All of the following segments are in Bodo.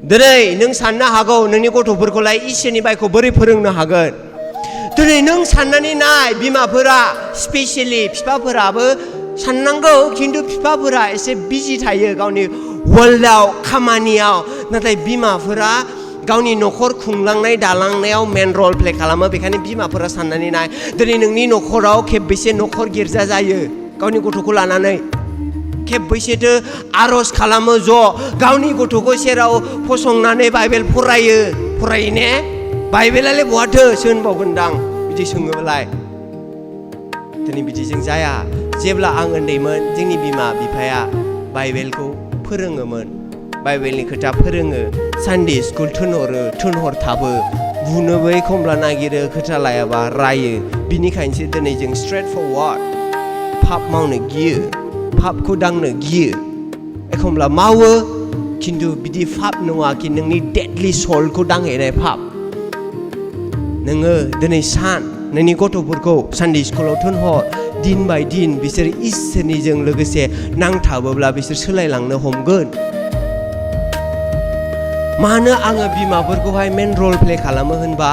दिनै नों साननो हागौ नोंनि गथ'फोरखौलाय इसोरनि बायखौ बोरै फोरोंनो हागोन। दिनै नों साननानै नाय बिमाफोरा स्पेसियेलि बिफाफोराबो साननांगौ खिन्थु बिफाफोरा एसे बिजि थायो गावनि वर्ल्डआव खामानियाव नाथाय बिमाफोरा गावनि न'खर खुंलांनाय दालांनायाव मेन रल प्ले खालामो। बेखायनो बिमाफोरा साननानै नाय दिनै नोंनि न'खराव खेबबेसे न'खर गिर्जा जायो गावनि गथ'खौ लानानै खेबबेसेथो आर'ज खालामो ज' गावनि गथ'खौ सेराव फसंनानै बाइबेल फरायो ने बाइबेलालाय बहाथो होनबावगोनदां बिदि सोङोलाय। दिनै बिदिजों जाया। जेब्ला आं उन्दैमोन जोंनि बिमा बिफाया बाइबेलखौ फोरोङोमोन बाइबेलनि खोथा फोरोङो सानडे स्कुल थोनहरथाबो बुनोबो एखमब्ला नागिरो खोथा लायाबा रायो। बिनिखायनोसो दिनै जों स्ट्रेट फरवार्ड पाप मावनो गियो पापखौ दांनो गियो एखमब्ला मावो खिन्थु बिदि पाप नङा कि नोंनि डेडलि सलखौ दांहैनाय पाप। नोङो दिनै नोंनि गथ'फोरखौ सानडे स्कुलाव थोनहर दिन बाय दिन बिसोर इसोरनिजों लोगोसे नांथाबोब्ला बिसोर सोलायलांनो हमगोन। मानो आङो बिमाफोरखौहाय मेन रल प्ले खालामो होनबा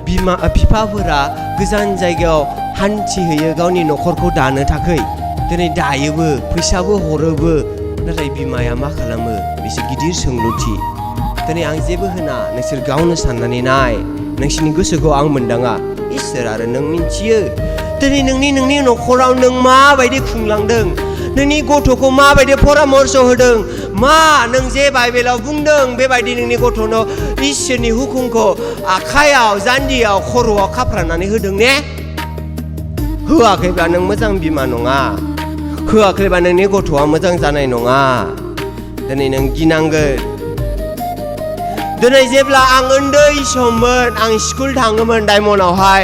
बिफाफोरा गोजान जायगायाव हान्थिहैयो गावनि न'खरखौ दानो थाखाय दिनै दायोबो फैसाबो हरोबो नाथाय बिमाया मा खालामो बिसोर गिदिर सोंलुथि। दिनै आं जेबो होना नोंसोर गावनो साननानै नाय नोंसिनि गोसोखौ आं मोनदाङा इसोर आरो नों मिन्थियो। दिनै नोंनि न'खराव नों माबायदि खुंलांदों नोंनि गथ'खौ माबायदि परामर्श होदों मा नों जे बाइबेलाव बुंदों बेबायदि नोंनि गथ'नो इसोरनि हुकुमखौ आखायाव जान्दियाव खर'आव खाफ्रानानै होदों ने? होआखैब्ला नों मोजां बिमा नङा होआखैब्ला नोंनि गथ'आ मोजां जानाय नङा। दिनै नों गिनांगोन। दिनै जेब्ला आं उन्दै सममोन आं स्कुल थाङोमोन डायमन्डआवहाय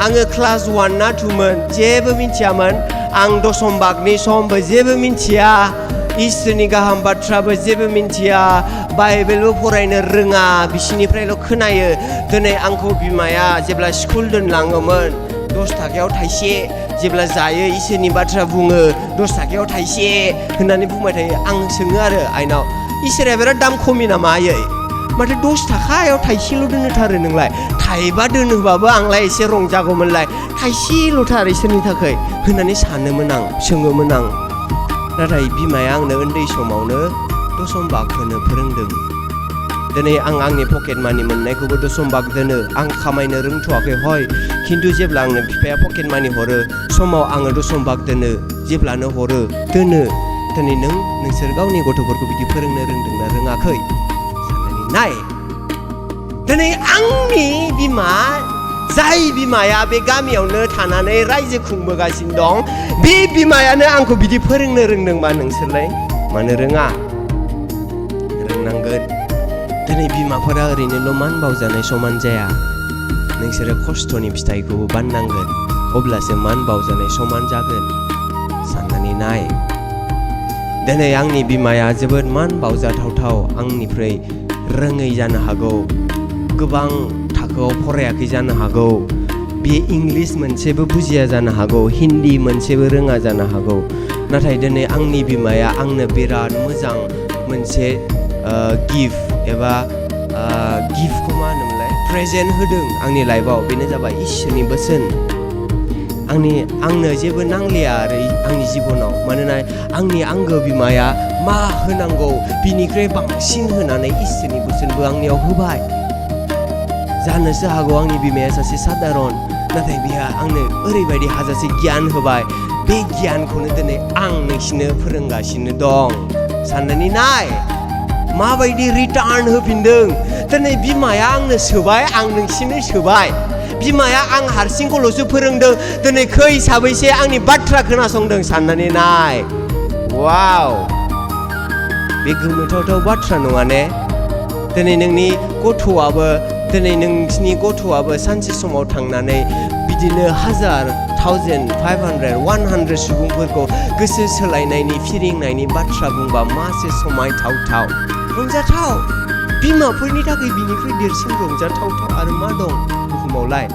आङो क्लास 1 ना 2 मोन जेबो मिथियामोन आं दशम बागनि समबो जेबो मिथिया इसोरनि गाहाम बाथ्राबो जेबो मिथिया बाइबेलबो फरायनो रोङा बिसिनिफ्रायल' खोनायो। दिनै आंखौ बिमाया जेब्ला स्कुल दोनलाङोमोन 10 थाखायाव थाइसे जेब्ला जायो इसोरनि बाथ्रा बुङो 10 थाखायाव थाइसे होननानै बुंबाय थायो। आं सोङो आरो आइनाव इसोरा बिराद दाम खमि नामा आयै माथो 10 थाखायाव थाइसेल' दोनोथारो नोंलाय थाइबा दोनोबाबो आंलाय एसे रंजागौमोनलाय थाइसेल'थार इसोरनि थाखाय होननानै सानोमोन आं सोङोमोन आं। नाथाय बिमाया आंनो उन्दै समावनो दशम बाग होनो फोरोंदों। दिनै आं आंनि पकेट मानि मोननायखौबो दशम बाग दोनो आं खामायनो रोंथ'वाखै हय खिन्थु जेब्ला आंनो बिफाया पकेट मानि हरो समाव आङो दशम बाग दोनो जेब्लानो हरो दोनो। दिनै नोंसोर गावनि गथ'फोरखौ बिदि फोरोंनो रोंदोंना रोङाखै साननानै नाय। दिनै आंनि बिमा जाय बिमाया बे गामियावनो थानानै रायजो खुंबोगासिनो दं बे बिमायानो आंखौ बिदि फोरोंनो रोंदोंबा नोंसोरलाय मानो रोङा? रोंनांगोन। दिनै बिमाफोरा ओरैनोल' मान बावजानाय समान जाया नोंसोरो खस्थ'नि फिथाइखौबो बाननांगोन अब्लासो मान बावजानाय समान जागोन। साननानै नाय। दिनै आंनि बिमाया जोबोद मान बावजाथावथाव आंनिफ्राय रोङै जानो हागौ गोबां थाखोआव फरायाखै जानो हागौ बे इंलिस मोनसेबो बुजिया जानो हागौ हिन्दी मोनसेबो रोङा जानो हागौ नाथाय दिनै आंनि बिमाया आंनो बिराद मोजां मोनसे गिफ्ट एबा गिफ्टखौ मा होनोमोनलाय प्रेजेन्ट होदों आंनि लाइफआव बेनो जाबाय इसोरनि बोसोन। आंनो जेबो नांलिया आरो आंनि जिबनाव मानोना आंनि आंगो बिमाया मा होनांगौ बिनिख्रुइ बांसिन होनानै इसोरनि बोसोनबो आंनियाव होबाय। जानोसो हागौ आंनि बिमाया सासे सादारन नाथाय बिहा आंनो ओरैबायदि हाजासे गियान होबाय बे गियानखौनो दिनै आं नोंसिनो फोरोंगासिनो दं। साननानै नाय माबायदि रिटार्न होफिनदों। दिनै बिमाया आंनो सोबाय आं नोंसिनो सोबाय बिमाया आं हारसिंखौल'सो फोरोंदों दिनै खै साबैसे आंनि बाथ्रा खोनासंदों साननानै नाय। वाव बे गोमोथावथाव बाथ्रा नङा ने? दिनै नोंसिनि गथ'आबो सानसे समाव थांनानै बिदिनो 1000, 1500, 100 सुबुंफोरखौ गोसो सोलायनायनि फिरिंनायनि बाथ्रा बुंबा मासे समायथावथाव रंजाथाव बिमाफोरनि थाखाय बिनिख्रुइ देरसिन रंजाथावथाव आरो मा दं बुहुमावलाय?